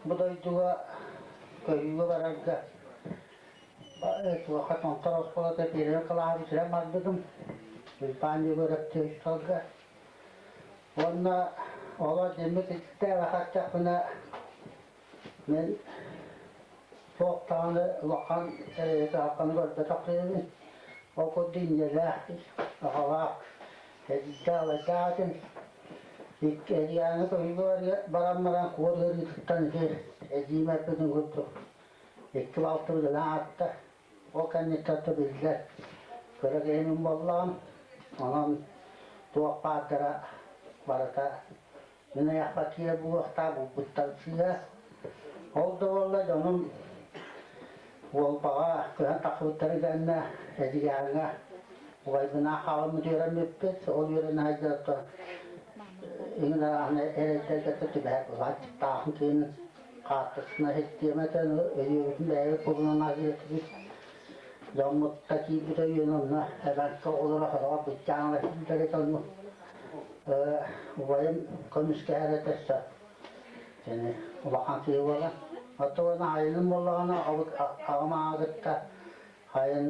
Бу дойдуга көһүүгэ барарга туохха Томтор оскуолата первый кылааһы бүтэрэн барбытым. Уйбаан Егорович учууталга. Уонна олор дьиммит ититтээх хаттахпына мин туох даҕаны улахан эрэйи-кыһалҕаны көрбөтөх киһибин. Ол курдук инньэлээх, аҕалаах, эдьиийдээх-убайдаах этим. Икки Эдьигээҥҥэ көһүүгэ баран баран куор ыарыытыттан ити эдьиийим эппитин курдук икки балтыбыт өлөн аатта. Ол кэнниттэн да биллэр кыра киһи буоллаҕым. Онон туох баардара барыта мин айахпар киирэр буолуохтаах булбуттар сыыһа. Ол да буолла дьонум Уолбаҕа көһөн тахсыбыттарын кэннэ Эдьигээҥҥэ убайбынаах хаалыммыт үөрэммиппит. Ол үөрэнэ сылдьан иҥин арааһына эрэйдэргэ түбэһэр былааччыктааҕын киин хаартыскана систиэмэтин өйүөбүтүн бэйэбит булунан аһыыр этибит. Дьоммут да киирбит өйүөн онно эбэҥкэ оҕолоро сороҕор быччаан ылар онну убайым көмүскэһэр этэ өссө Кини улахан киһи буолан. Оттон айыным буоллаҕына аҕам аҕа кытта хайын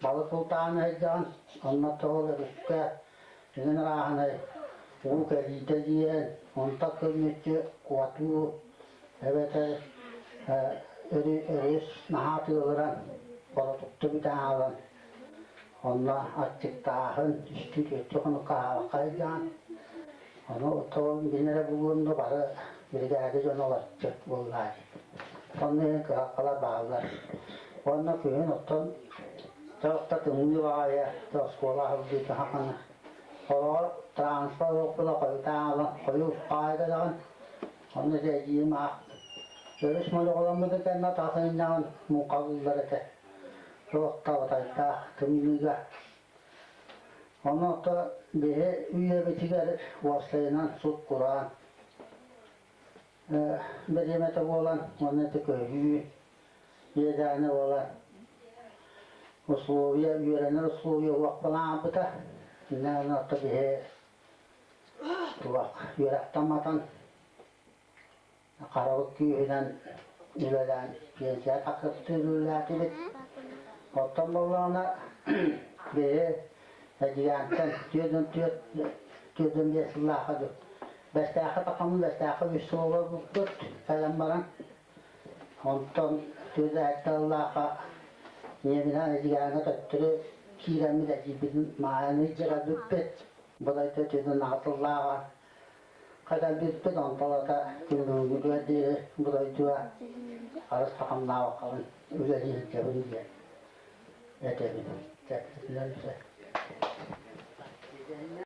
балык бултаан сылдьаҕын, онно тоҕо өрүскэ иҥин арааһынай уу кэлиитэ диэн, онтон көнньүччү куотуу эбэтэр өрүс наһаа тыалыран, боротукту бүтэн хаалан, онно аччыктааһын, үстүү-түөртүү хонукка аһаабакка сылдьаҕын. Ону оттон мин эрэ булуом да бары биригээдэ дьоно олорчу буоллаа дии. Онно иһин кыһалҕалар бааллар. Уонна күһүн оттон тоох да тымныы баҕайы оскуола аһыллыыта хахана. Олоҕор транспорт уоппула хойутаан ылан хойуу хаайга даҕан онно дьэ эдьиийим аах өрүс модьоҕоломмутун кэннэ тахсынньаҕын муҥхалыыллар этэ. Туох да батайдаах тымныыга. Онуоха биһи үйэбитигэр уопсайынан сут-кураан бириэмэтэ буолан уонна ити көһүү иэдээнэ буолан условия үөрэнэр условия уохпалаабыта. Иннэ онуоха биһи туох үөрэхтэн матан Харабыт күүһүнэн үлэлээн пенсия тахсыбытын үлэлээтибит. Оттон буоллаҕына биһи Эдьигээнтэн 44, 45 сыллаахха Бэстээххэ тахаммыт Бэстээххэ үс сыл олорбуппут кэлэн баран онтон 47 сыллаахха ийэбинээн Эдьигээҥҥэ төттөрү киирэммит эдьиийбитин Маайаны илдьэ кэлбиппит. Былайда 48 сыллааҕа Хатарбыппыт онтолото күнүгүнүгэр диэри бу дойдуга арыс хахамнаабаккабын үлэлии сылдьабын диэн этэбин. Кэпсэтинэн сөп.